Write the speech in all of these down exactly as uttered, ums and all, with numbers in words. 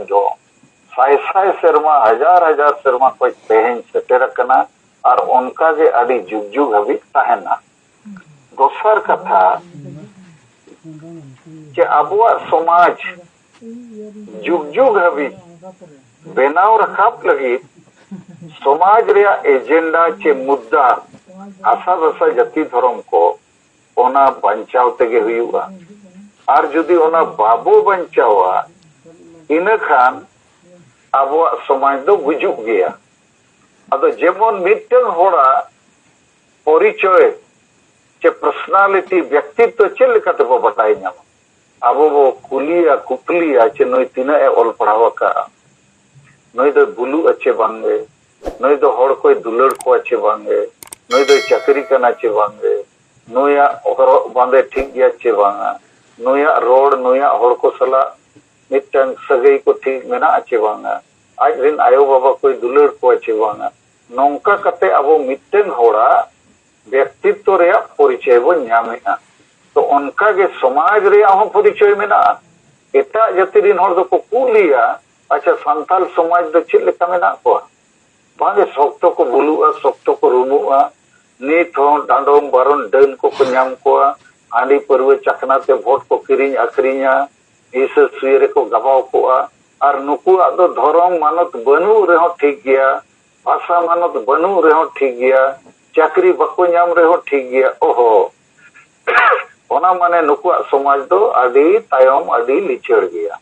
ᱫᱚ ᱥᱟᱭ ᱥᱟᱭ ᱥᱮᱨᱢᱟ, ᱦᱟᱡᱟᱨ ᱦᱟᱡᱟᱨ ᱥᱮᱨᱢᱟ ᱠᱷᱚᱱ ᱛᱮᱦᱮᱧ ᱥᱮᱴᱮᱨ ᱟᱠᱟᱱᱟ ᱟᱨ ᱚᱱᱠᱟ ᱜᱮ ᱟᱹᱰᱤ ᱡᱩᱜᱽ ᱡᱩᱜᱽ ᱦᱟᱹᱵᱤᱡ ᱛᱟᱦᱮᱱᱟ᱾ ᱫᱚᱥᱟᱨ ᱠᱟᱛᱷᱟ, ᱡᱮ ᱟᱵᱚᱣᱟᱜ ᱥᱚᱢᱟᱡᱽ ᱡᱩᱜᱽ ᱡᱩᱜᱽ ᱦᱟᱹᱵᱤᱡ ᱵᱮᱱᱟᱣ ᱨᱟᱠᱟᱵ ᱞᱟᱹᱜᱤᱫ ᱥᱚᱢᱟᱡᱽ ᱨᱮᱭᱟᱜ ᱮᱡᱮᱱᱰᱟ ᱪᱮ ᱢᱩᱫᱽᱫᱟ, ᱦᱟᱥᱟ ᱵᱷᱟᱥᱟ, ᱡᱟᱹᱛᱤ, ᱫᱷᱚᱨᱚᱢ ᱠᱚ, ᱚᱱᱟ ᱵᱟᱧᱪᱟᱣ ᱛᱮᱜᱮ ᱦᱩᱭᱩᱜᱼᱟ᱾ ᱟᱨ ᱡᱩᱫᱤ ᱚᱱᱟ ᱵᱟᱵᱚ ᱵᱟᱧᱪᱟᱣᱟ, ᱤᱱᱟᱹ ᱠᱷᱟᱱ ᱟᱵᱚᱣᱟᱜ ᱥᱚᱢᱟᱡᱽ ᱫᱚ ᱜᱩᱡᱩᱜ ᱜᱮᱭᱟ᱾ ᱟᱫᱚ ᱡᱮᱢᱚᱱ ᱢᱤᱫᱴᱟᱝ ᱦᱚᱲᱟᱜ ᱯᱚᱨᱤᱪᱚᱭ ᱪᱮ ᱯᱟᱨᱥᱚᱱᱟᱞᱤᱴᱤ, ᱵᱮᱠᱛᱤᱛᱛᱚ ᱪᱮᱫ ᱞᱮᱠᱟ ᱛᱮᱵᱚ ᱵᱟᱰᱟᱭ ᱧᱟᱢᱟ? ᱟᱵᱚ ᱵᱚ ᱠᱩᱞᱤᱭᱟ, ᱠᱩᱯᱞᱤᱭᱟ ᱪᱮ ᱱᱩᱭ ᱛᱤᱱᱟᱹᱜ ᱮ ᱚᱞ ᱯᱟᱲᱦᱟᱣ ᱟᱠᱟᱫᱼᱟ, ᱱᱩᱭ ᱫᱚᱭ ᱵᱩᱞᱩᱜᱼᱟ ᱪᱮ ᱵᱟᱝᱜᱮ, ᱱᱩᱭ ᱫᱚ ᱦᱚᱲ ᱠᱚᱭ ᱫᱩᱞᱟᱹᱲ ᱠᱚᱣᱟ ᱪᱮ ᱵᱟᱝᱜᱮ, ᱱᱩᱭ ᱫᱚᱭ ᱪᱟᱹᱠᱨᱤ ᱠᱟᱱᱟ ᱪᱮ ᱵᱟᱝᱜᱮ, ᱱᱩᱭᱟᱜ ᱦᱚᱨᱚᱜ ᱵᱟᱸᱫᱮ ᱴᱷᱤᱠ ᱜᱮᱭᱟ ᱪᱮ ᱵᱟᱝᱟ, ᱱᱩᱭᱟᱜ ᱨᱚᱲ, ᱱᱩᱭᱟᱜ ᱦᱚᱲ ᱠᱚ ᱥᱟᱞᱟᱜ ᱢᱤᱫᱴᱟᱝ ᱥᱟᱹᱜᱟᱹᱭ ᱠᱚ ᱴᱷᱤᱠ ᱢᱮᱱᱟᱜᱼᱟ ᱪᱮ ᱵᱟᱝᱟ, ᱟᱡ ᱨᱮᱱ ᱟᱭᱳ ᱵᱟᱵᱟ ᱠᱚᱭ ᱫᱩᱞᱟᱹᱲ ᱠᱚᱣᱟ ᱪᱮ ᱵᱟᱝᱟ, ᱱᱚᱝᱠᱟ ᱠᱟᱛᱮ ᱟᱵᱚ ᱢᱤᱫᱴᱟᱝ ᱦᱚᱲᱟᱜ ᱵᱮᱠᱛᱤᱛᱛᱚ ᱨᱮᱭᱟᱜ ᱯᱚᱨᱤᱪᱚᱭ ᱵᱚᱱ ᱧᱟᱢᱮᱫᱼᱟ᱾ ᱛᱚ ᱚᱱᱠᱟ ᱜᱮ ᱥᱚᱢᱟᱡᱽ ᱨᱮᱭᱟᱜ ᱦᱚᱸ ᱯᱚᱨᱤᱪᱚᱭ ᱢᱮᱱᱟᱜᱼᱟ᱾ ᱮᱴᱟᱜ ᱡᱟᱹᱛᱤ ᱨᱮᱱ ᱦᱚᱲ ᱫᱚᱠᱚ ᱠᱩᱞᱤᱭᱟ, "ᱟᱪᱪᱷᱟ, ᱥᱟᱱᱛᱟᱲ ᱥᱚᱢᱟᱡᱽ ᱫᱚ ᱪᱮᱫ ᱞᱮᱠᱟ ᱢᱮᱱᱟᱜ ᱠᱚᱣᱟ?" ᱵᱟᱝᱜᱮ, ᱥᱚᱠᱛᱚ ᱠᱚ ᱵᱩᱞᱩᱜᱼᱟ, ᱥᱚᱠᱛᱚ ᱠᱚ ᱨᱩᱢᱩᱜᱼᱟ᱾ ᱱᱤᱛ ᱦᱚᱸ ᱰᱟᱸᱰᱚᱢ ᱵᱟᱨᱚᱱ ᱰᱟᱹᱱ ᱠᱚᱠᱚ ᱧᱟᱢ ᱠᱚᱣᱟ, ᱦᱟᱺᱰᱤ ᱯᱟᱹᱨᱣᱟᱹ ᱪᱟᱠᱷᱱᱟ ᱛᱮ ᱵᱷᱳᱴ ᱠᱚ ᱠᱤᱨᱤᱧ ᱟᱹᱠᱷᱨᱤᱧᱟ, ᱦᱤᱸᱥᱟᱹ ᱥᱩᱭᱟᱹ ᱨᱮᱠᱚ ᱜᱟᱵᱟᱣ ᱠᱚᱜᱼᱟ᱾ ᱟᱨ ᱱᱩᱠᱩᱣᱟᱜ ᱫᱚ ᱫᱷᱚᱨᱚᱢ ᱢᱟᱱᱚᱛ ᱵᱟᱹᱱᱩᱜ ᱨᱮᱦᱚᱸ ᱴᱷᱤᱠ ᱜᱮᱭᱟ, ᱵᱷᱟᱥᱟ ᱢᱟᱱᱚᱛ ᱵᱟᱹᱱᱩᱜ ᱨᱮᱦᱚᱸ ᱴᱷᱤᱠ ᱜᱮᱭᱟ, ᱪᱟᱹᱠᱨᱤ ᱵᱟᱠᱚ ᱧᱟᱢ ᱨᱮᱦᱚᱸ ᱴᱷᱤᱠ ᱜᱮᱭᱟ᱾ ᱚᱦᱚ, ᱚᱱᱟ ᱢᱟᱱᱮ ᱱᱩᱠᱩᱣᱟᱜ ᱥᱚᱢᱟᱡᱽ ᱫᱚ ᱟᱹᱰᱤ ᱛᱟᱭᱚᱢ, ᱟᱹᱰᱤ ᱞᱤᱪᱟᱹᱲ ᱜᱮᱭᱟ᱾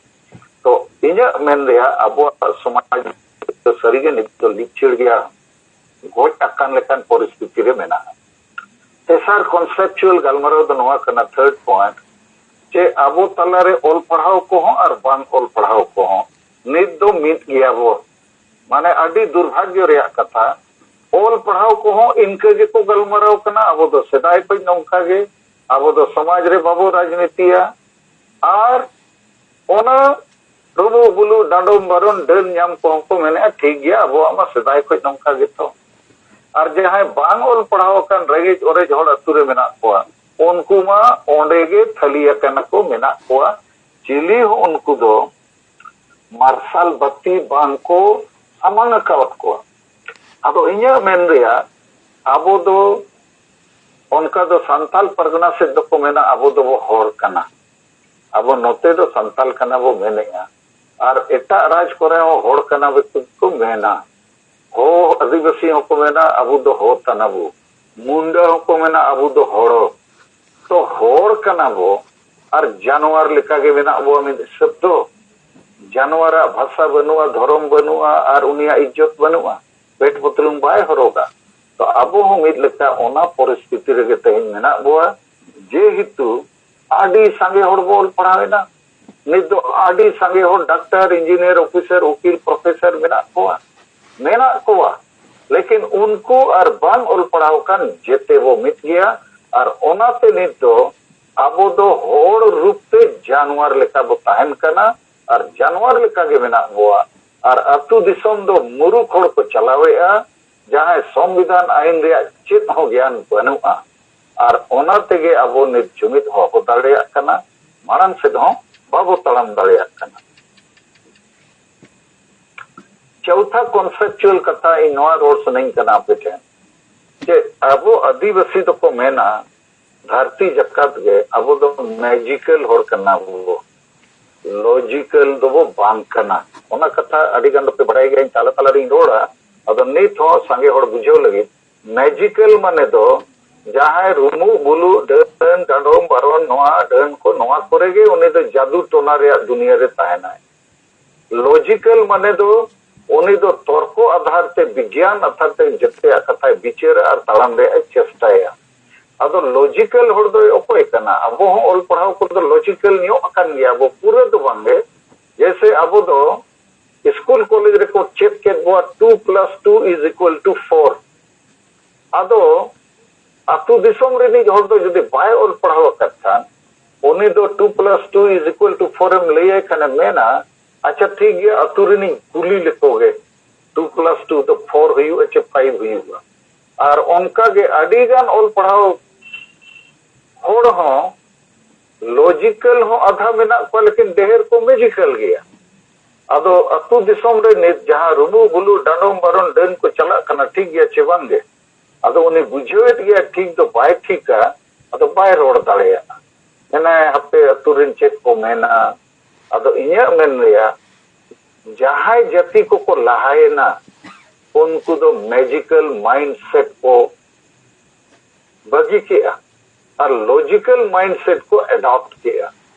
ᱛᱚ ᱤᱧᱟᱹᱜ ᱢᱮᱱ ᱨᱮᱭᱟᱜ, ᱟᱵᱚᱣᱟᱜ ᱥᱚᱢᱟᱡᱽ ᱫᱚ ᱥᱟᱹᱨᱤᱜᱮ ᱱᱤᱛ ᱫᱚ ᱞᱤᱪᱟᱹᱲ ᱜᱮᱭᱟ, ᱜᱚᱡ ᱟᱠᱟᱱ ᱞᱮᱠᱟᱱ ᱯᱚᱨᱤᱥᱛᱷᱤᱛᱤ ᱨᱮ ᱢᱮᱱᱟᱜᱼᱟ᱾ ᱛᱮᱥᱟᱨ ᱠᱚᱱᱥᱮᱯᱪᱩᱣᱟᱞ ᱜᱟᱞᱢᱟᱨᱟᱣ ᱫᱚ ᱱᱚᱣᱟ ᱠᱟᱱᱟ, ᱛᱷᱟᱨᱰ ᱯᱚᱭᱮᱱᱴ, ᱡᱮ ᱟᱵᱚ ᱛᱟᱞᱟᱨᱮ ᱚᱞ ᱯᱟᱲᱦᱟᱣ ᱠᱚᱦᱚᱸ ᱟᱨ ᱵᱟᱝ ᱚᱞ ᱯᱟᱲᱦᱟᱣ ᱠᱚᱦᱚᱸ ᱱᱤᱛ ᱫᱚ ᱢᱤᱫ ᱜᱮᱭᱟ ᱵᱚ᱾ ᱢᱟᱱᱮ, ᱟᱹᱰᱤ ᱫᱩᱨᱵᱷᱟᱜᱽᱭᱚ ᱨᱮᱭᱟᱜ ᱠᱟᱛᱷᱟ, ᱚᱞ ᱯᱟᱲᱦᱟᱣ ᱠᱚᱦᱚᱸ ᱤᱱᱠᱟᱹ ᱜᱮᱠᱚ ᱜᱟᱞᱢᱟᱨᱟᱣ ᱠᱟᱱᱟ, ᱟᱵᱚ ᱫᱚ ᱥᱮᱫᱟᱭ ᱠᱷᱚᱱ ᱱᱚᱝᱠᱟ ᱜᱮ, ᱟᱵᱚ ᱫᱚ ᱥᱚᱢᱟᱡᱽ ᱨᱮ ᱵᱟᱵᱚ ᱨᱟᱡᱽᱱᱤᱛᱤᱭᱟ᱾ ᱟᱨ ᱚᱱᱟ ᱨᱩᱢᱩᱜ ᱵᱩᱞᱩᱜ ᱰᱟᱸᱰᱚᱢ ᱵᱟᱨᱚᱱ ᱰᱟᱹᱱ ᱧᱟᱢ ᱠᱚᱦᱚᱸ ᱠᱚ ᱢᱮᱱᱮᱫᱼᱟ, "ᱴᱷᱤᱠ ᱜᱮᱭᱟ, ᱟᱵᱚᱣᱟᱜ ᱢᱟ ᱥᱮᱫᱟᱭ ᱠᱷᱚᱱ ᱱᱚᱝᱠᱟ ᱜᱮᱛᱚ᱾" ᱟᱨ ᱡᱟᱦᱟᱸᱭ ᱵᱟᱝ ᱚᱞ ᱯᱟᱲᱦᱟᱣ ᱟᱠᱟᱱ ᱨᱮᱸᱜᱮᱡ ᱚᱨᱮᱡ ᱦᱚᱲ ᱟᱹᱛᱩ ᱨᱮ ᱢᱮᱱᱟᱜ ᱠᱚᱣᱟ, ᱩᱱᱠᱩ ᱢᱟ ᱚᱸᱰᱮ ᱜᱮ ᱛᱷᱟᱹᱞᱤ ᱟᱠᱟᱱᱟ ᱠᱚ, ᱢᱮᱱᱟᱜ ᱠᱚᱣᱟ᱾ ᱪᱤᱞᱤ ᱦᱚᱸ ᱩᱱᱠᱩ ᱫᱚ ᱢᱟᱨᱥᱟᱞ ᱵᱟᱹᱛᱤ ᱵᱟᱝ ᱠᱚ ᱥᱟᱢᱟᱝ ᱟᱠᱟᱣᱟᱫ ᱠᱚᱣᱟ᱾ ᱟᱫᱚ ᱤᱧᱟᱹᱜ ᱢᱮᱱ ᱨᱮᱭᱟᱜ, ᱟᱵᱚ ᱫᱚ ᱚᱱᱠᱟ ᱫᱚ ᱥᱟᱱᱛᱟᱞ ᱯᱟᱨᱜᱟᱱᱟ ᱥᱮᱫ ᱫᱚᱠᱚ ᱢᱮᱱᱟ ᱟᱵᱚ ᱫᱚᱵᱚ ᱦᱚᱲ ᱠᱟᱱᱟ, ᱟᱵᱚ ᱱᱚᱛᱮ ᱫᱚ ᱥᱟᱱᱛᱟᱞ ᱠᱟᱱᱟ ᱵᱚ ᱢᱮᱱᱮᱜᱼᱟ, ᱟᱨ ᱮᱴᱟᱜ ᱨᱟᱡᱽ ᱠᱚᱨᱮ ᱦᱚᱸ ᱦᱚᱲ ᱠᱟᱱᱟ ᱵᱚ ᱠᱚ ᱢᱮᱱᱟ᱾ ᱦᱚ ᱟᱹᱫᱤᱵᱟᱹᱥᱤ ᱦᱚᱸᱠᱚ ᱢᱮᱱᱟ ᱟᱵᱚ ᱫᱚ ᱦᱚ ᱠᱟᱱᱟ ᱵᱚ, ᱢᱩᱱᱰᱟ ᱦᱚᱸᱠᱚ ᱢᱮᱱᱟ ᱟᱵᱚ ᱫᱚ ᱦᱚᱲ᱾ ᱛᱚ ᱦᱚᱲ ᱠᱟᱱᱟ ᱵᱚ, ᱟᱨ ᱡᱟᱱᱣᱟᱨ ᱞᱮᱠᱟ ᱜᱮ ᱢᱮᱱᱟᱜ ᱵᱚᱣᱟ ᱢᱤᱫ ᱦᱤᱥᱟᱹᱵ ᱫᱚ᱾ ᱡᱟᱱᱣᱟᱨᱟᱜ ᱵᱷᱟᱥᱟ ᱵᱟᱹᱱᱩᱜᱼᱟ, ᱫᱷᱚᱨᱚᱢ ᱵᱟᱹᱱᱩᱜᱼᱟ, ᱟᱨ ᱩᱱᱤᱭᱟᱜ ᱤᱡᱽᱡᱚᱛ ᱵᱟᱹᱱᱩᱜᱼᱟ, ᱯᱮᱴ ᱯᱩᱛᱞᱩᱢ ᱵᱟᱭ ᱦᱚᱨᱚᱜᱟ᱾ ᱛᱚ ᱟᱵᱚ ᱦᱚᱸ ᱢᱤᱫ ᱞᱮᱠᱟ ᱚᱱᱟ ᱯᱚᱨᱤᱥᱛᱷᱤᱛᱤ ᱨᱮᱜᱮ ᱛᱮᱦᱮᱧ ᱢᱮᱱᱟᱜ ᱵᱚᱣᱟ, ᱡᱮᱦᱮᱛᱩ ᱟᱹᱰᱤ ᱥᱟᱸᱜᱮ ᱦᱚᱲ ᱵᱚ ᱚᱞ ᱯᱟᱲᱦᱟᱣ ᱮᱱᱟ᱾ ᱱᱤᱛ ᱫᱚ ᱟᱹᱰᱤ ᱥᱟᱸᱜᱮ ᱦᱚᱲ ᱰᱟᱠᱛᱟᱨ, ᱤᱧᱡᱤᱱᱤᱭᱟᱨ, ᱚᱯᱷᱤᱥᱟᱨ, ᱩᱠᱤᱞ, ᱯᱨᱚᱯᱷᱮᱥᱚᱨ ᱢᱮᱱᱟᱜ ᱠᱚᱣᱟ, ᱢᱮᱱᱟᱜ ᱠᱚᱣᱟ᱾ ᱞᱮᱠᱤᱱ ᱩᱱᱠᱩ ᱟᱨ ᱵᱟᱝ ᱚᱞ ᱯᱟᱲᱦᱟᱣ ᱟᱠᱟᱱ ᱡᱮᱛᱮ ᱵᱚ ᱢᱤᱫ ᱜᱮᱭᱟ᱾ ᱟᱨ ᱚᱱᱟᱛᱮ ᱱᱤᱛ ᱫᱚ ᱟᱵᱚ ᱫᱚ ᱦᱚᱲ ᱨᱩᱯ ᱛᱮ ᱡᱟᱱᱣᱟᱨ ᱞᱮᱠᱟ ᱵᱚ ᱛᱟᱦᱮᱱ ᱠᱟᱱᱟ, ᱟᱨ ᱡᱟᱱᱣᱟᱨ ᱞᱮᱠᱟ ᱜᱮ ᱢᱮᱱᱟᱜ ᱵᱚᱣᱟ᱾ ᱟᱨ ᱟᱹᱛᱩ ᱫᱤᱥᱚᱢ ᱫᱚ ᱢᱩᱨᱩᱠᱷ ᱦᱚᱲ ᱠᱚ ᱪᱟᱞᱟᱣᱮᱫᱼᱟ, ᱡᱟᱦᱟᱸᱭ ᱥᱚᱝᱵᱤᱫᱷᱟᱱ ᱟᱹᱭᱤᱱ ᱨᱮᱭᱟᱜ ᱪᱮᱫ ᱦᱚᱸ ᱜᱮᱭᱟᱱ ᱵᱟᱹᱱᱩᱜᱼᱟ᱾ ᱟᱨ ᱚᱱᱟ ᱛᱮᱜᱮ ᱟᱵᱚ ᱱᱤᱛ ᱡᱩᱢᱤᱫ ᱦᱚᱸ ᱵᱟᱵᱚ ᱫᱟᱲᱮᱭᱟᱜ ᱠᱟᱱᱟ, ᱢᱟᱲᱟᱝ ᱥᱮᱫ ᱦᱚᱸ ᱵᱟᱵᱚ ᱛᱟᱲᱟᱢ ᱫᱟᱲᱮᱭᱟᱜ ᱠᱟᱱᱟ᱾ ᱪᱚᱣᱛᱷᱟ ᱠᱚᱱᱥᱮᱯᱪᱩᱣᱟᱞ ᱠᱟᱛᱷᱟ ᱤᱧ ᱱᱚᱣᱟ ᱨᱚᱲ ᱥᱟᱱᱟᱧ ᱠᱟᱱᱟ ᱟᱯᱮ ᱴᱷᱮᱱ, ᱡᱮ ᱟᱵᱚ ᱟᱹᱫᱤᱵᱟᱹᱥᱤ ᱫᱚᱠᱚ ᱢᱮᱱᱟ ᱫᱷᱟᱹᱨᱛᱤ ᱡᱟᱠᱟᱛ ᱜᱮ ᱟᱵᱚ ᱫᱚ ᱢᱮᱡᱤᱠᱟᱞ ᱦᱚᱲ ᱠᱟᱱᱟ ᱵᱚ, ᱞᱚᱡᱤᱠᱟᱞ ᱫᱚᱵᱚ ᱵᱟᱝ ᱠᱟᱱᱟ᱾ ᱚᱱᱟ ᱠᱟᱛᱷᱟ ᱟᱹᱰᱤ ᱜᱟᱱ ᱫᱚᱯᱮ ᱵᱟᱲᱟᱭ ᱜᱮᱭᱟ, ᱤᱧ ᱛᱟᱞᱟ ᱛᱟᱞᱟ ᱨᱤᱧ ᱨᱚᱲᱟ᱾ ᱟᱫᱚ ᱱᱤᱛ ᱦᱚᱸ ᱥᱟᱸᱜᱮ ᱦᱚᱲ ᱵᱩᱡᱷᱟᱹᱣ ᱞᱟᱹᱜᱤᱫ, ᱢᱮᱡᱤᱠᱟᱞ ᱢᱟᱱᱮ ᱫᱚ ᱡᱟᱦᱟᱸᱭ ᱨᱩᱢᱩᱜ ᱵᱩᱞᱩᱜ, ᱰᱟᱹᱱ ᱰᱟᱸᱰᱚᱢ ᱵᱟᱨᱚᱱ, ᱱᱚᱣᱟ ᱰᱟᱹᱱ ᱠᱚ, ᱱᱚᱣᱟ ᱠᱚᱨᱮ ᱜᱮ ᱩᱱᱤ ᱫᱚ ᱡᱟᱫᱩ ᱴᱚᱱᱟ ᱨᱮᱭᱟᱜ ᱫᱩᱱᱤᱭᱟᱹ ᱨᱮ ᱛᱟᱦᱮᱱᱟᱭ᱾ ᱞᱚᱡᱤᱠᱟᱞ ᱢᱟᱱᱮ ᱫᱚ ᱩᱱᱤ ᱫᱚ ᱛᱚᱨᱠᱚ ᱟᱫᱷᱟᱨ ᱛᱮ, ᱵᱤᱜᱽᱭᱟᱱ ᱟᱫᱷᱟᱨ ᱛᱮ ᱡᱚᱛᱚᱭᱟᱜ ᱠᱟᱛᱷᱟᱭ ᱵᱤᱪᱟᱹᱨᱟ ᱟᱨ ᱛᱟᱲᱟᱢ ᱨᱮᱭᱟᱜ ᱮ ᱪᱮᱥᱴᱟᱭᱟ᱾ ᱟᱫᱚ ᱞᱚᱡᱤᱠᱟᱞ ᱦᱚᱲ ᱫᱚᱭ ᱚᱠᱚᱭ ᱠᱟᱱᱟ? ᱟᱵᱚ ᱦᱚᱸ ᱚᱞ ᱯᱟᱲᱦᱟᱣ ᱠᱚᱫᱚ ᱞᱚᱡᱤᱠᱟᱞ ᱧᱚᱜ ᱟᱠᱟᱱ ᱜᱮᱭᱟ ᱵᱚ, ᱯᱩᱨᱟᱹ ᱫᱚ ᱵᱟᱝᱜᱮ᱾ ᱡᱮᱭᱥᱮ ᱟᱵᱚ ᱫᱚ ᱥᱠᱩᱞ ᱠᱚᱞᱮᱡᱽ ᱨᱮᱠᱚ ᱪᱮᱫ ᱠᱮᱫ ᱵᱚᱣᱟ two plus two is equal to four᱾ ᱟᱫᱚ ᱟᱹᱛᱩ ᱫᱤᱥᱚᱢ ᱨᱤᱱᱤᱡ ᱦᱚᱲ ᱫᱚ ᱡᱩᱫᱤ ᱵᱟᱭ ᱚᱞ ᱯᱟᱲᱦᱟᱣ ᱟᱠᱟᱫ ᱠᱷᱟᱱ, ᱩᱱᱤ ᱫᱚ two plus two is equal to four ᱮᱢ ᱞᱟᱹᱭᱟᱭ ᱠᱷᱟᱱᱮ ᱢᱮᱱᱟ, "ᱟᱪᱪᱷᱟ ᱴᱷᱤᱠ ᱜᱮᱭᱟ, ᱟᱹᱛᱩ ᱨᱤᱱᱤᱡ ᱠᱩᱞᱤ ᱞᱮᱠᱚ ᱜᱮ, two plus two ᱫᱚ four ᱦᱩᱭᱩᱜᱼᱟ ᱪᱮ five ᱦᱩᱭᱩᱜᱼᱟ?" ᱟᱨ ᱚᱱᱠᱟ ᱜᱮ ᱟᱹᱰᱤ ᱜᱟᱱ ᱚᱞ ᱯᱟᱲᱦᱟᱣ ᱦᱚᱲ ᱦᱚᱸ ᱞᱚᱡᱤᱠᱟᱞ ᱦᱚᱸ ᱟᱫᱷᱟ ᱢᱮᱱᱟᱜ ᱠᱚᱣᱟ, ᱞᱮᱠᱤᱱ ᱰᱷᱮᱨ ᱠᱚ ᱢᱮᱡᱤᱠᱟᱞ ᱜᱮᱭᱟ᱾ ᱟᱫᱚ ᱟᱹᱛᱩ ᱫᱤᱥᱚᱢ ᱨᱮ ᱱᱤᱛ ᱡᱟᱦᱟᱸ ᱨᱩᱢᱩ ᱵᱩᱞᱩ ᱰᱟᱸᱰᱚᱢ ᱵᱟᱨᱚᱱ ᱰᱟᱹᱱ ᱠᱚ ᱪᱟᱞᱟᱜ ᱠᱟᱱᱟ, ᱴᱷᱤᱠ ᱜᱮᱭᱟ ᱪᱮ ᱵᱟᱝ ᱜᱮ? ᱟᱫᱚ ᱩᱱᱤ ᱵᱩᱡᱷᱟᱹᱣᱮᱫ ᱜᱮᱭᱟ ᱴᱷᱤᱠ ᱫᱚ ᱵᱟᱭ ᱴᱷᱤᱠᱟ, ᱟᱫᱚ ᱵᱟᱭ ᱨᱚᱲ ᱫᱟᱲᱮᱭᱟᱜᱼᱟ᱾ ᱢᱮᱱᱟᱭ, ᱦᱟᱯᱮ ᱟᱹᱛᱩ ᱨᱮᱱ ᱪᱮᱫ ᱠᱚ ᱢᱮᱱᱟ᱾ ᱟᱫᱚ ᱤᱧᱟᱹᱜ ᱢᱮᱱ ᱨᱮᱭᱟᱜ, ᱡᱟᱦᱟᱸᱭ ᱡᱟᱹᱛᱤ ᱠᱚᱠᱚ ᱞᱟᱦᱟᱭᱮᱱᱟ, ᱩᱱᱠᱩ ᱫᱚ ᱢᱮᱡᱤᱠᱟᱞ ᱢᱟᱭᱤᱱᱰ ᱥᱮᱴ ᱠᱚ ᱵᱟᱹᱜᱤ ᱠᱮᱜᱼᱟ ᱟᱨ ᱞᱚᱡᱤᱠᱟᱞ ᱢᱟᱭᱤᱱᱰ ᱥᱮᱴ ᱠᱚ ᱮᱰᱟᱯᱴ ᱠᱮᱜᱼᱟ᱾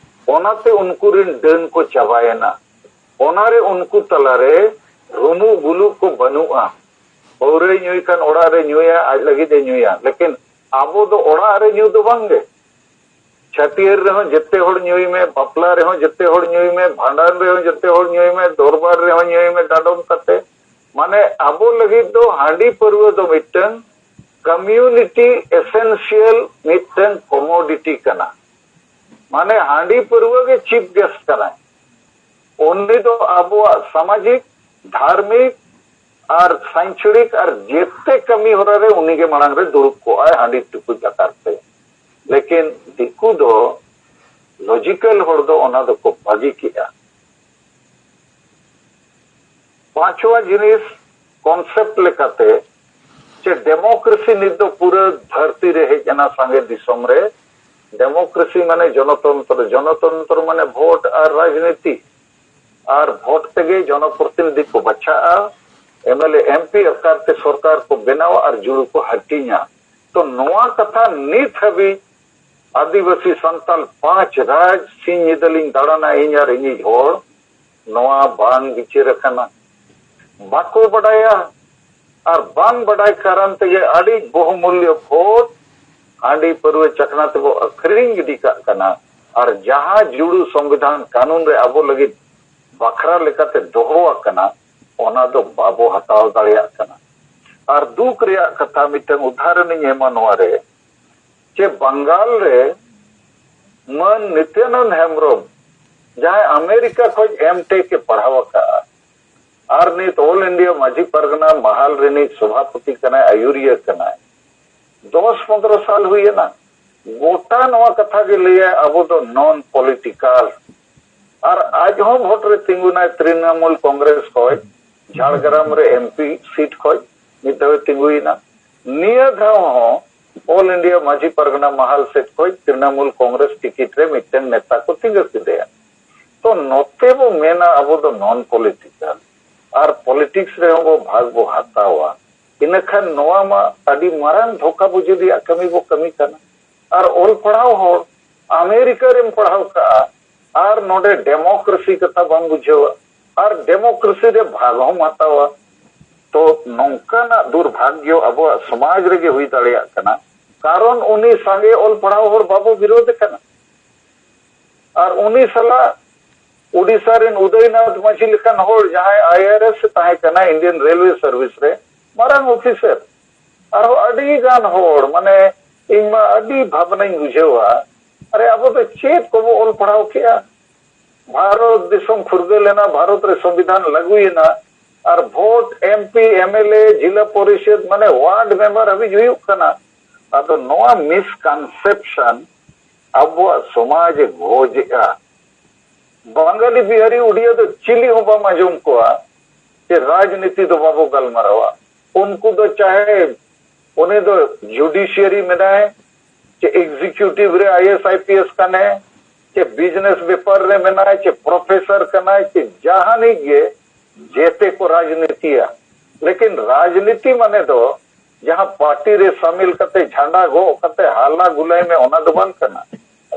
ᱚᱱᱟᱛᱮ ᱩᱱᱠᱩ ᱨᱮᱱ ᱰᱟᱹᱱ ᱠᱚ ᱪᱟᱵᱟᱭᱮᱱᱟ᱾ ᱚᱱᱟᱨᱮ ᱩᱱᱠᱩ ᱛᱟᱞᱟᱨᱮ ᱨᱩᱢᱩᱜ ᱵᱩᱞᱩᱜ ᱠᱚ ᱵᱟᱹᱱᱩᱜᱼᱟ᱾ ᱯᱟᱹᱣᱨᱟᱹᱭ ᱧᱩᱭ ᱠᱷᱟᱱ ᱚᱲᱟᱜ ᱨᱮ ᱧᱩᱭᱟ, ᱟᱡ ᱞᱟᱹᱜᱤᱫ ᱮ ᱧᱩᱭᱟ, ᱞᱮᱠᱤᱱ ᱟᱵᱚ ᱫᱚ ᱚᱲᱟᱜ ᱨᱮ ᱧᱩ ᱫᱚ ᱵᱟᱝ ᱜᱮ, ᱪᱷᱟᱹᱴᱭᱟᱹᱨ ᱨᱮᱦᱚᱸ ᱡᱮᱛᱮ ᱦᱚᱲ ᱧᱩᱭ ᱢᱮ, ᱵᱟᱯᱞᱟ ᱨᱮᱦᱚᱸ ᱡᱮᱛᱮ ᱦᱚᱲ ᱧᱩᱭ ᱢᱮ, ᱵᱷᱟᱸᱰᱟᱱ ᱨᱮᱦᱚᱸ ᱡᱮᱛᱮ ᱦᱚᱲ ᱧᱩᱭ ᱢᱮ, ᱫᱚᱨᱵᱟᱨ ᱨᱮᱦᱚᱸ ᱧᱩᱭ ᱢᱮ ᱰᱟᱸᱰᱚᱢ ᱠᱟᱛᱮ᱾ ᱢᱟᱱᱮ ᱟᱵᱚ ᱞᱟᱹᱜᱤᱫ ᱫᱚ ᱦᱟᱺᱰᱤ ᱯᱟᱹᱨᱣᱟᱹ ᱫᱚ ᱢᱤᱫᱴᱟᱝ ᱠᱚᱢᱤᱭᱩᱱᱤᱴᱤ ᱮᱥᱮᱱᱥᱤᱭᱟᱞ ᱢᱤᱫᱴᱟᱝ ᱠᱚᱢᱳᱰᱤᱴᱤ ᱠᱟᱱᱟ᱾ ᱢᱟᱱᱮ ᱦᱟᱺᱰᱤ ᱯᱟᱹᱨᱣᱟᱹ ᱜᱮ ᱪᱤᱯ ᱜᱮᱥᱴ ᱠᱟᱱᱟᱭ᱾ ᱩᱱᱤ ᱫᱚ ᱟᱵᱚᱣᱟᱜ ᱥᱟᱢᱟᱡᱤᱠ, ᱫᱷᱟᱨᱢᱤᱠ ᱟᱨ ᱥᱟᱧᱪᱚᱲᱤᱠ ᱟᱨ ᱡᱮᱛᱮ ᱠᱟᱹᱢᱤ ᱦᱚᱨᱟ ᱨᱮ ᱩᱱᱤ ᱜᱮ ᱢᱟᱲᱟᱝ ᱨᱮ ᱫᱩᱲᱩᱵ ᱠᱚᱜᱼᱟᱭ ᱦᱟᱺᱰᱤ ᱴᱩᱠᱩᱡ ᱟᱠᱟᱨ ᱛᱮ᱾ ᱞᱮᱠᱤᱱ ᱫᱤᱠᱩ ᱫᱚ, ᱞᱚᱡᱤᱠᱟᱞ ᱦᱚᱲ ᱫᱚ ᱚᱱᱟ ᱫᱚᱠᱚ ᱵᱟᱹᱜᱤ ᱠᱮᱜᱼᱟ᱾ ᱯᱟᱸᱪᱣᱟ ᱡᱤᱱᱤᱥ, ᱠᱚᱱᱥᱮᱯᱴ ᱞᱮᱠᱟᱛᱮ ᱪᱮ ᱰᱮᱢᱳᱠᱨᱮᱥᱤ ᱱᱤᱛ ᱫᱚ ᱯᱩᱨᱟᱹ ᱫᱷᱟᱹᱨᱛᱤ ᱨᱮ ᱦᱮᱡ ᱮᱱᱟ ᱥᱟᱸᱜᱮ ᱫᱤᱥᱚᱢ ᱨᱮ᱾ ᱰᱮᱢᱳᱠᱨᱮᱥᱤ ᱢᱟᱱᱮ ᱡᱚᱱᱚᱛᱚᱱᱛᱨᱚ, ᱡᱚᱱᱚᱛᱚᱱᱛᱨᱚ ᱢᱟᱱᱮ ᱵᱷᱳᱴ ᱟᱨ ᱨᱟᱡᱽᱱᱤᱛᱤ᱾ ᱟᱨ ᱵᱷᱳᱴ ᱛᱮᱜᱮ ᱡᱚᱱᱚᱯᱨᱚᱛᱤᱱᱤᱫᱷᱤ ᱠᱚ ᱵᱟᱪᱷᱟᱜᱼᱟ, M L A, M P ᱟᱠᱟᱨ ᱛᱮ ᱥᱚᱨᱠᱟᱨ ᱠᱚ ᱵᱮᱱᱟᱣᱟ ᱟᱨ ᱡᱩᱲᱩ ᱠᱚ ᱦᱟᱹᱴᱤᱧᱟ᱾ ᱛᱚ ᱱᱚᱣᱟ ᱠᱟᱛᱷᱟ ᱱᱤᱛ ᱦᱟᱹᱵᱤᱡ ᱟᱹᱫᱤᱵᱟᱹᱥᱤ ᱥᱟᱱᱛᱟᱞ ᱯᱟᱸᱪ ᱨᱟᱡᱽ ᱥᱤᱧ ᱧᱤᱫᱟᱹ ᱞᱤᱧ ᱫᱟᱬᱟᱱᱟ ᱤᱧ ᱟᱨ ᱤᱧᱤᱡ ᱦᱚᱲ, ᱱᱚᱣᱟ ᱵᱟᱝ ᱵᱤᱪᱟᱹᱨ ᱟᱠᱟᱱᱟ, ᱵᱟᱠᱚ ᱵᱟᱰᱟᱭᱟ᱾ ᱟᱨ ᱵᱟᱝ ᱵᱟᱰᱟᱭ ᱠᱟᱨᱚᱱ ᱛᱮᱜᱮ ᱟᱹᱰᱤ ᱵᱚᱦᱩᱢᱩᱞᱭᱚ ᱵᱷᱳᱴ ᱦᱟᱺᱰᱤ ᱯᱟᱹᱨᱣᱟᱹ ᱪᱟᱠᱷᱱᱟ ᱛᱮᱵᱚ ᱟᱹᱠᱷᱨᱤᱧ ᱜᱤᱰᱤ ᱠᱟᱜ ᱠᱟᱱᱟ᱾ ᱟᱨ ᱡᱟᱦᱟᱸ ᱡᱩᱲᱩ ᱥᱚᱝᱵᱤᱫᱷᱟᱱ ᱠᱟᱹᱱᱩᱱ ᱨᱮ ᱟᱵᱚ ᱞᱟᱹᱜᱤᱫ ᱵᱟᱠᱷᱨᱟ ᱞᱮᱠᱟᱛᱮ ᱫᱚᱦᱚ ᱟᱠᱟᱱᱟ, ᱚᱱᱟ ᱫᱚ ᱵᱟᱵᱚ ᱦᱟᱛᱟᱣ ᱫᱟᱲᱮᱭᱟᱜ ᱠᱟᱱᱟ᱾ ᱟᱨ ᱫᱩᱠ ᱨᱮᱭᱟᱜ ᱠᱟᱛᱷᱟ ᱢᱤᱫᱴᱟᱝ ᱩᱫᱟᱦᱚᱨᱚᱱᱤᱧ ᱮᱢᱟ ᱱᱚᱣᱟ ᱨᱮ, ᱡᱮ ᱵᱟᱝᱜᱟᱞ ᱨᱮ ᱢᱟᱹᱱ ᱱᱤᱛᱭᱟᱱᱚᱱᱫ ᱦᱮᱢᱵᱨᱚᱢ, ᱡᱟᱦᱟᱸᱭ ᱟᱢᱮᱨᱤᱠᱟ ᱠᱷᱚᱱ ᱮᱢ ᱴᱮᱠ ᱮ ᱯᱟᱲᱦᱟᱣ ᱟᱠᱟᱫᱼᱟ ᱟᱨ ᱱᱤᱛ ᱚᱞ ᱤᱱᱰᱤᱭᱟ ᱢᱟᱹᱡᱷᱤ ᱯᱟᱨᱜᱟᱱᱟ ᱢᱟᱦᱟᱞ ᱨᱤᱱᱤᱡ ᱥᱚᱵᱷᱟᱯᱚᱛᱤ ᱠᱟᱱᱟᱭ, ᱟᱹᱭᱩᱨᱤᱭᱟᱹ ᱠᱟᱱᱟᱭ, ᱫᱚᱥ ᱯᱚᱱᱫᱽᱨᱚ ᱥᱟᱞ ᱦᱩᱭᱮᱱᱟ, ᱜᱚᱴᱟ ᱱᱚᱣᱟ ᱠᱟᱛᱷᱟ ᱜᱮ ᱞᱟᱹᱭᱟᱭ, ᱟᱵᱚ ᱫᱚ ᱱᱚᱱ ᱯᱚᱞᱤᱴᱤᱠᱟᱞ, ᱟᱨ ᱟᱡ ᱦᱚᱸ ᱵᱷᱳᱴ ᱨᱮ ᱛᱤᱸᱜᱩᱱᱟᱭ ᱛᱨᱤᱱᱟᱢᱩᱞ ᱠᱚᱝᱜᱨᱮᱥ ᱠᱷᱚᱡ, ᱡᱷᱟᱲᱜᱨᱟᱢ ᱨᱮ ᱮᱢᱯᱤ ᱥᱤᱴ ᱠᱷᱚᱡ ᱢᱤᱫ ᱫᱷᱟᱣᱮ ᱛᱤᱸᱜᱩᱭᱮᱱᱟ᱾ ᱱᱤᱭᱟᱹ ᱫᱷᱟᱣ ᱦᱚᱸ ᱚᱞ ᱤᱱᱰᱤᱭᱟ ᱢᱟᱹᱡᱷᱤ ᱯᱟᱨᱜᱟᱱᱟ ᱢᱟᱦᱟᱞ ᱥᱮᱫ ᱠᱷᱚᱡ ᱛᱨᱤᱱᱟᱢᱩᱞ ᱠᱚᱝᱜᱨᱮᱥ ᱴᱤᱠᱤᱴ ᱨᱮ ᱢᱤᱫᱴᱮᱱ ᱱᱮᱛᱟ ᱠᱚ ᱛᱤᱸᱜᱩ ᱠᱮᱫᱮᱭᱟ᱾ ᱛᱚ ᱱᱚᱛᱮ ᱵᱚ ᱢᱮᱱᱟ ᱟᱵᱚ ᱫᱚ ᱱᱚᱱ ᱯᱚᱞᱤᱴᱤᱠᱟᱞ, ᱟᱨ ᱯᱚᱞᱤᱴᱤᱠᱥ ᱨᱮᱦᱚᱸ ᱵᱚ ᱵᱷᱟᱜᱽ ᱵᱚ ᱦᱟᱛᱟᱣᱟ, ᱤᱱᱟᱹᱠᱷᱟᱱ ᱱᱚᱣᱟ ᱢᱟ ᱟᱹᱰᱤ ᱢᱟᱨᱟᱝ ᱫᱷᱳᱠᱟ ᱵᱩᱡᱩᱫᱤᱭᱟᱜ ᱠᱟᱹᱢᱤ ᱵᱚ ᱠᱟᱹᱢᱤ ᱠᱟᱱᱟ᱾ ᱟᱨ ᱚᱞ ᱯᱟᱲᱦᱟᱣ ᱦᱚᱲ ᱟᱢᱮᱨᱤᱠᱟ ᱨᱮᱢ ᱯᱟᱲᱦᱟᱣ ᱠᱟᱜᱼᱟ, ᱟᱨ ᱱᱚᱰᱮ ᱰᱮᱢᱳᱠᱨᱮᱥᱤ ᱠᱟᱛᱷᱟ ᱵᱟᱢ ᱵᱩᱡᱷᱟᱹᱣᱟ, ᱟᱨ ᱰᱮᱢᱳᱠᱨᱮᱥᱤ ᱨᱮ ᱵᱷᱟᱜᱽ ᱦᱚᱸᱢ ᱦᱟᱛᱟᱣᱟ᱾ ᱛᱚ ᱱᱚᱝᱠᱟᱱᱟᱜ ᱫᱩᱨᱵᱷᱟᱜᱽᱭᱚ ᱟᱵᱚᱣᱟᱜ ᱥᱚᱢᱟᱡᱽ ᱨᱮᱜᱮ ᱦᱩᱭ ᱫᱟᱲᱮᱭᱟᱜ ᱠᱟᱱᱟ, ᱠᱟᱨᱚᱱ ᱩᱱᱤ ᱥᱟᱸᱜᱮ ᱚᱞ ᱯᱟᱲᱦᱟᱣ ᱦᱚᱲ ᱵᱟᱵᱚ ᱵᱤᱨᱳᱫᱷ ᱠᱟᱱᱟ᱾ ᱟᱨ ᱩᱱᱤ ᱥᱟᱞᱟᱜ ᱳᱰᱤᱥᱟ ᱨᱮᱱ ᱩᱫᱚᱭᱱᱟᱛᱷ ᱢᱟᱹᱡᱷᱤ ᱞᱮᱠᱟᱱ ᱦᱚᱲ, ᱡᱟᱦᱟᱸᱭ ᱟᱭ ᱟᱨ ᱮᱥ ᱮ ᱛᱟᱦᱮᱸ ᱠᱟᱱᱟ, ᱤᱱᱰᱤᱭᱟᱱ ᱨᱮᱞᱣᱮ ᱥᱟᱨᱵᱷᱤᱥ ᱨᱮ ᱢᱟᱨᱟᱝ ᱚᱯᱷᱤᱥᱟᱨ, ᱟᱨᱦᱚᱸ ᱟᱹᱰᱤ ᱜᱟᱱ ᱦᱚᱲ, ᱢᱟᱱᱮ, ᱤᱧ ᱢᱟ ᱟᱹᱰᱤ ᱵᱷᱟᱵᱽᱱᱟᱧ ᱵᱩᱡᱷᱟᱹᱣᱟ᱾ ᱟᱨᱮ, ᱟᱵᱚ ᱫᱚ ᱪᱮᱫ ᱠᱚᱵᱚ ᱚᱞ ᱯᱟᱲᱦᱟᱣ ᱠᱮᱜᱼᱟ? ᱵᱷᱟᱨᱚᱛ ᱫᱤᱥᱚᱢ ᱯᱷᱩᱨᱜᱟᱹᱞ ᱮᱱᱟ, ᱵᱷᱟᱨᱚᱛ ᱨᱮ ᱥᱚᱝᱵᱤᱫᱷᱟᱱ ᱞᱟᱹᱜᱩᱭᱮᱱᱟ, ᱟᱨ ᱵᱷᱳᱴ, M P, M L A, ᱡᱤᱞᱟ ᱯᱚᱨᱤᱥᱚᱫ, ᱢᱟᱱᱮ ᱣᱟᱨᱰ ᱢᱮᱢᱵᱟᱨ ᱦᱟᱹᱵᱤᱡ ᱦᱩᱭᱩᱜ ᱠᱟᱱᱟ᱾ ᱟᱫᱚ ᱱᱚᱣᱟ ᱢᱤᱥᱠᱚᱱᱥᱮᱯᱥᱚᱱ ᱟᱵᱚᱣᱟᱜ ᱥᱚᱢᱟᱡᱽ ᱮ ᱜᱚᱡᱮᱜᱼᱟ᱾ ᱵᱟᱝᱜᱟᱞᱤ, ᱵᱤᱦᱟᱨᱤ, ᱩᱰᱤᱭᱟ ᱫᱚ ᱪᱤᱞᱤ ᱦᱚᱸ ᱵᱟᱢ ᱟᱸᱡᱚᱢ ᱠᱚᱣᱟ ᱡᱮ ᱨᱟᱡᱽᱱᱤᱛᱤ ᱫᱚ ᱵᱟᱵᱚ ᱜᱟᱞᱢᱟᱨᱟᱣᱟ᱾ ᱩᱱᱠᱩ ᱫᱚ ᱪᱟᱦᱮ ᱩᱱᱤ ᱫᱚ ᱡᱩᱰᱤᱥᱤᱭᱟᱨᱤ ᱢᱮᱱᱟᱭ, ᱪᱮ ᱮᱠᱡᱤᱠᱤᱭᱩᱴᱤᱵᱷ ᱨᱮ I A S, I P S ᱠᱟᱱᱮ, ᱪᱮ ᱵᱤᱡᱽᱱᱮᱥ ᱵᱮᱯᱟᱨ ᱨᱮ ᱢᱮᱱᱟᱭ, ᱪᱮ ᱯᱨᱚᱯᱷᱮᱥᱚᱨ ᱠᱟᱱᱟᱭ, ᱪᱮ ᱡᱟᱦᱟᱱᱤᱡ ᱜᱮ, ᱡᱮᱛᱮ ᱠᱚ ᱨᱟᱡᱽᱱᱤᱛᱤᱭᱟ᱾ ᱞᱮᱠᱤᱱ ᱨᱟᱡᱽᱱᱤᱛᱤ ᱢᱟᱱᱮ ᱫᱚ ᱡᱟᱦᱟᱸ ᱯᱟᱨᱴᱤ ᱨᱮ ᱥᱟᱢᱤᱞ ᱠᱟᱛᱮ, ᱡᱷᱟᱸᱰᱟ ᱜᱚᱜ ᱠᱟᱛᱮ ᱦᱟᱞᱟ ᱜᱩᱞᱟᱭ ᱢᱮ, ᱚᱱᱟ ᱫᱚ ᱵᱟᱝ ᱠᱟᱱᱟ᱾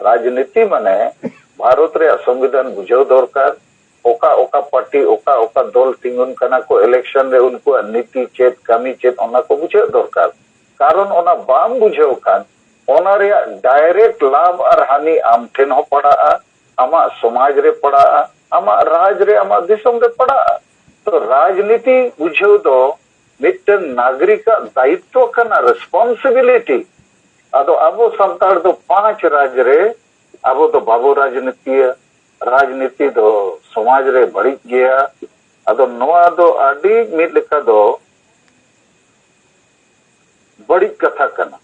ᱨᱟᱡᱽᱱᱤᱛᱤ ᱢᱟᱱᱮ ᱵᱷᱟᱨᱚᱛ ᱨᱮᱭᱟᱜ ᱥᱚᱝᱵᱤᱫᱷᱟᱱ ᱵᱩᱡᱷᱟᱹᱣ ᱫᱚᱨᱠᱟᱨ, ᱚᱠᱟ ᱚᱠᱟ ᱯᱟᱨᱴᱤ, ᱚᱠᱟ ᱚᱠᱟ ᱫᱚᱞ ᱛᱤᱸᱜᱩᱱ ᱠᱟᱱᱟ ᱠᱚ ᱤᱞᱮᱠᱥᱚᱱ ᱨᱮ, ᱩᱱᱠᱩᱣᱟᱜ ᱱᱤᱛᱤ ᱪᱮᱫ, ᱠᱟᱹᱢᱤ ᱪᱮᱫ, ᱚᱱᱟ ᱠᱚ ᱵᱩᱡᱷᱟᱹᱣ ᱫᱚᱨᱠᱟᱨ᱾ ᱠᱟᱨᱚᱱ ᱚᱱᱟ ᱵᱟᱢ ᱵᱩᱡᱷᱟᱹᱣ ᱠᱷᱟᱱ, ᱚᱱᱟ ᱨᱮᱭᱟᱜ ᱰᱟᱭᱨᱮᱠᱴ ᱞᱟᱵᱷ ᱟᱨ ᱦᱟᱹᱱᱤ ᱟᱢ ᱴᱷᱮᱱ ᱦᱚᱸ ᱯᱟᱲᱟᱜᱼᱟ, ᱟᱢᱟᱜ ᱥᱚᱢᱟᱡᱽ ᱨᱮ ᱯᱟᱲᱟᱜᱼᱟ, ᱟᱢᱟᱜ ᱨᱟᱡᱽ ᱨᱮ, ᱟᱢᱟᱜ ᱫᱤᱥᱚᱢ ᱨᱮ ᱯᱟᱲᱟᱜᱼᱟ᱾ ᱛᱚ ᱨᱟᱡᱽᱱᱤᱛᱤ ᱵᱩᱡᱷᱟᱹᱣ ᱫᱚ ᱢᱤᱫᱴᱮᱱ ᱱᱟᱜᱚᱨᱤᱠᱟᱜ ᱫᱟᱭᱤᱛᱛᱚ ᱠᱟᱱᱟ, ᱨᱮᱥᱯᱚᱱᱥᱤᱵᱤᱞᱤᱴᱤ᱾ ᱟᱫᱚ ᱟᱵᱚ ᱥᱟᱱᱛᱟᱲ ᱫᱚ ᱯᱟᱸᱪ ᱨᱟᱡᱽ ᱨᱮ ᱟᱵᱚ ᱫᱚ ᱵᱟᱵᱚ ᱨᱟᱡᱽᱱᱤᱛᱤᱭᱟ᱾ ᱨᱟᱡᱽᱱᱤᱛᱤ ᱫᱚ ᱥᱚᱢᱟᱡᱽ ᱨᱮ ᱵᱟᱹᱲᱤᱡ ᱜᱮᱭᱟ᱾ ᱟᱫᱚ ᱱᱚᱣᱟ ᱫᱚ ᱟᱹᱰᱤ ᱢᱤᱫ ᱞᱮᱠᱟ ᱫᱚ ᱵᱟᱹᱲᱤᱡ ᱠᱟᱛᱷᱟ ᱠᱟᱱᱟ᱾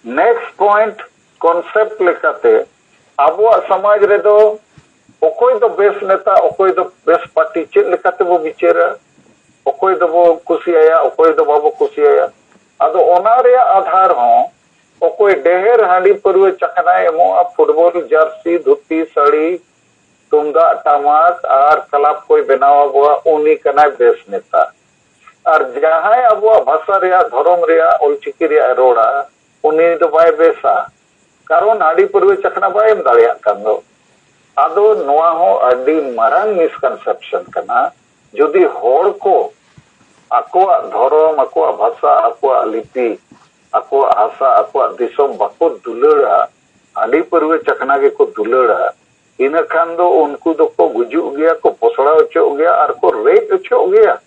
ᱱᱮᱠᱥᱴ ᱯᱚᱭᱮᱱᱴ, ᱠᱚᱱᱥᱮᱯᱴ ᱞᱮᱠᱟᱛᱮ ᱟᱵᱚᱣᱟᱜ ᱥᱚᱢᱟᱡᱽ ᱨᱮᱫᱚ ᱚᱠᱚᱭ ᱫᱚ ᱵᱮᱥ ᱱᱮᱛᱟ, ᱚᱠᱚᱭ ᱫᱚ ᱵᱮᱥ ᱯᱟᱨᱴᱤ, ᱪᱮᱫ ᱞᱮᱠᱟ ᱛᱮᱵᱚ ᱵᱤᱪᱟᱹᱨᱟ, ᱚᱠᱚᱭ ᱫᱚᱵᱚ ᱠᱩᱥᱤᱭᱟᱭᱟ, ᱚᱠᱚᱭ ᱫᱚ ᱵᱟᱵᱚ ᱠᱩᱥᱤᱭᱟᱭᱟ᱾ ᱟᱫᱚ ᱚᱱᱟ ᱨᱮᱭᱟᱜ ᱟᱫᱷᱟᱨ ᱦᱚᱸ ᱚᱠᱚᱭ ᱰᱷᱮᱨ ᱦᱟᱺᱰᱤ ᱯᱟᱹᱨᱣᱟᱹ ᱪᱟᱠᱷᱱᱟᱭ ᱮᱢᱚᱜᱼᱟ, ᱯᱷᱩᱴᱵᱚᱞ ᱡᱟᱨᱥᱤ, ᱫᱷᱩᱛᱤ, ᱥᱟᱹᱲᱤ, ᱛᱩᱢᱫᱟᱜ ᱴᱟᱢᱟᱠ ᱟᱨ ᱠᱞᱟᱵᱽ ᱠᱚᱭ ᱵᱮᱱᱟᱣ ᱟᱵᱚᱣᱟ, ᱩᱱᱤ ᱠᱟᱱᱟᱭ ᱵᱮᱥ ᱱᱮᱛᱟ᱾ ᱟᱨ ᱡᱟᱦᱟᱸᱭ ᱟᱵᱚᱣᱟᱜ ᱵᱷᱟᱥᱟ ᱨᱮᱭᱟᱜ, ᱫᱷᱚᱨᱚᱢ ᱨᱮᱭᱟᱜ, ᱚᱞᱪᱤᱠᱤ ᱨᱮᱭᱟᱜ ᱮ ᱨᱚᱲᱟ, ᱩᱱᱤ ᱫᱚ ᱵᱟᱭ ᱵᱮᱥᱟ, ᱠᱟᱨᱚᱱ ᱦᱟᱺᱰᱤ ᱯᱟᱹᱨᱣᱟᱹ ᱪᱟᱠᱷᱱᱟ ᱵᱟᱭ ᱮᱢ ᱫᱟᱲᱮᱭᱟᱜ ᱠᱟᱱ ᱫᱚ᱾ ᱟᱫᱚ ᱱᱚᱣᱟ ᱦᱚᱸ ᱟᱹᱰᱤ ᱢᱟᱨᱟᱝ ᱢᱤᱥᱠᱚᱱᱥᱮᱯᱥᱚᱱ ᱠᱟᱱᱟ᱾ ᱡᱩᱫᱤ ᱦᱚᱲ ᱠᱚ ᱟᱠᱚᱣᱟᱜ ᱫᱷᱚᱨᱚᱢ, ᱟᱠᱚᱣᱟᱜ ᱵᱷᱟᱥᱟ, ᱟᱠᱚᱣᱟᱜ ᱞᱤᱯᱤ, ᱟᱠᱚᱣᱟᱜ ᱦᱟᱥᱟ, ᱟᱠᱚᱣᱟᱜ ᱫᱤᱥᱚᱢ ᱵᱟᱠᱚ ᱫᱩᱞᱟᱹᱲᱟ, ᱦᱟᱺᱰᱤ ᱯᱟᱹᱨᱣᱟᱹ ᱪᱟᱠᱷᱱᱟ ᱜᱮᱠᱚ ᱫᱩᱞᱟᱹᱲᱟ, ᱤᱱᱟᱹ ᱠᱷᱟᱱ ᱫᱚ ᱩᱱᱠᱩ ᱫᱚᱠᱚ ᱜᱩᱡᱩᱜ ᱜᱮᱭᱟ, ᱠᱚ ᱯᱚᱥᱲᱟ ᱚᱪᱚᱜ ᱜᱮᱭᱟ ᱟᱨ ᱠᱚ ᱨᱮᱡ ᱚᱪᱚᱜ ᱜᱮᱭᱟ᱾